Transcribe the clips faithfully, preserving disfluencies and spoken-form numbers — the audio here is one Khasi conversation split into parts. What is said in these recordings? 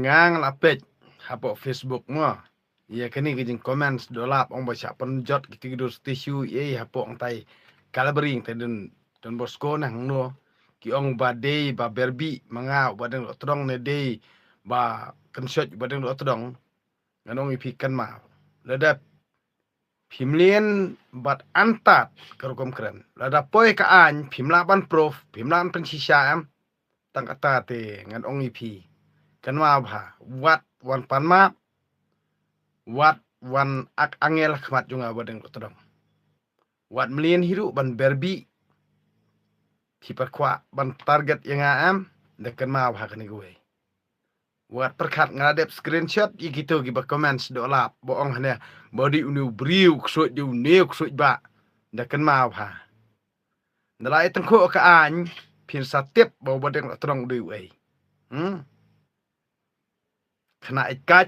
Nga nga la peit hapoh Facebook mo. Ïa kane ka jing comments dolap ong ba shah pynjot ki tigdur stishu ïa hapoh ngtai Kalbering te dun dun Bosco na hangno. Ki ong ba dei ba berbi manga ba deng lo tdong ne dei ba kynshot ba deng lo tdong. Ngan ong ïa phi kynmaw. Lada phim lien bad antad ka rukom kren. Lada poi ka aiñ phim lah ban proof, phim lah ban pynshisha em. Tang kata te ngan ong ïa phi. Kynmaw bha, wat wan pan map, wat wan ak angel khmat jong nga ba deng tdong. Wat mlien hi ruh ban berbi. Phi pat kwah ban target ïa nga em, da kynmaw bha kane kawei. Wat pyrkhat nga la dep screenshot ïa kito kiba comments dolap ba ong hane ba dei une u briew ksuid dei une u ksuid ba. Da kynmaw bha. Da la i tyngkhuh ka aiñ phin sa tip ba ba deng tdong dei uei. Hmm. Khynnah ikaid,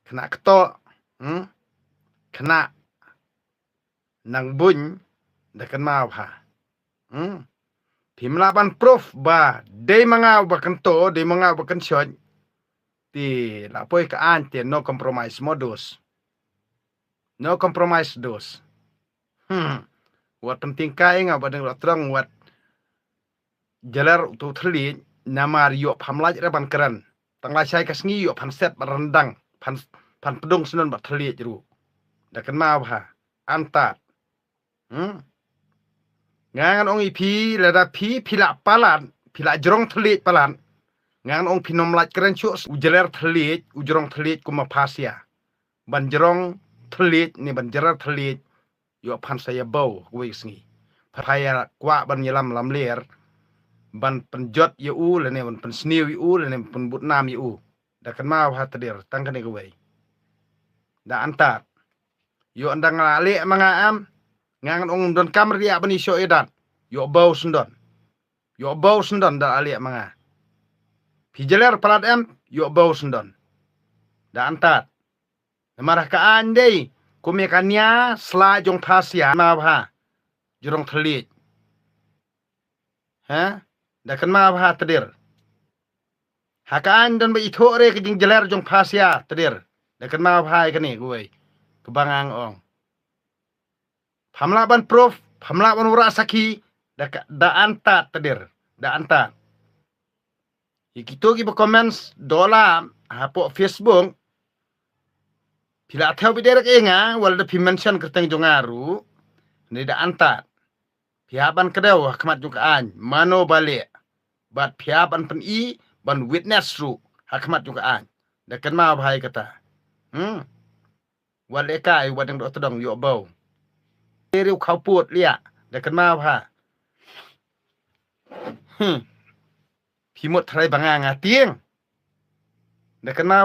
khynnah kto, hmm. Khynnah nang buñ, da kynmaw bha. Hmm. Phim lah ban proof ba dei manga ba kynto, dei manga ba kynshot. Te la poi ka aiñ te no compromise modus. No compromise dos. Hmm. Wat pynting kai nga ba deng lo tdong wat jaler uto thylliej namar ïoh pham lait re ban kren. Tang la shai ka sngi ïoh phan set ban rendang, phan phan pdung snon ba thylliej ruh. Da kynmaw bha antad. Hmm. Nga ngan ong ïa phi lada phi phi la palat, phi la jrong thylliej palat. Nga ngan ong phi nym lait kren shuh u jaler thylliej, u jrong thylliej kum ma phasia. Ban jrong thylliej ne ban jaler thylliej. Ïoh phan sa ïa baw kawei ka sngi. Pha ïa kwah ban ïalam lamler ban pynjot ïa u lane ban pynsniew ïa u lane ban pynbud nam ïa u. Da kynmaw bha tdir tang kane kawei. Da antad. Ïoh ndang la leh ma nga am. Nga ngan ong don kam riak ban ïa shoh ïa dat. Ïoh baw sendon. Ïoh baw sendon da la leh ma nga. Phi jaler palat em ïoh baw sendon. Da antad. Namar ha ka aiñ dei kum ïa ka nia sla jong phasia ma bha. Jrong thylliej. Ha? Da kynmaw bha tdir. Ha ka aiñ don ba ithuh re ka jingjaler jong phasia tdir. Da kynmaw bha ïa kane kawei. Kaba nga ong. Pham lah ban proof, pham lah ban wara sakhi, da ka, da antad tdir, da antad. Ïa kito kiba comments dolap hapoh Facebook. Phi la thew beit direct ïa nga, wat lada phi mention kyrteng jong nga ruh. Ne da antad. Phi hap ban kdew ha khmat jong ka aiñ, mano ba leh. Bad phi hap ban pyni, ban witness ruh ha khmat jong ka aiñ. Da kynmaw bha ïa kata. Hmm. Wat leh kai wat dang doh tdong ïoh baw. Te riew khawput liah da kynmaw bha. Hmm. Phi mut tharai ba nga nga tieng. Da kynmaw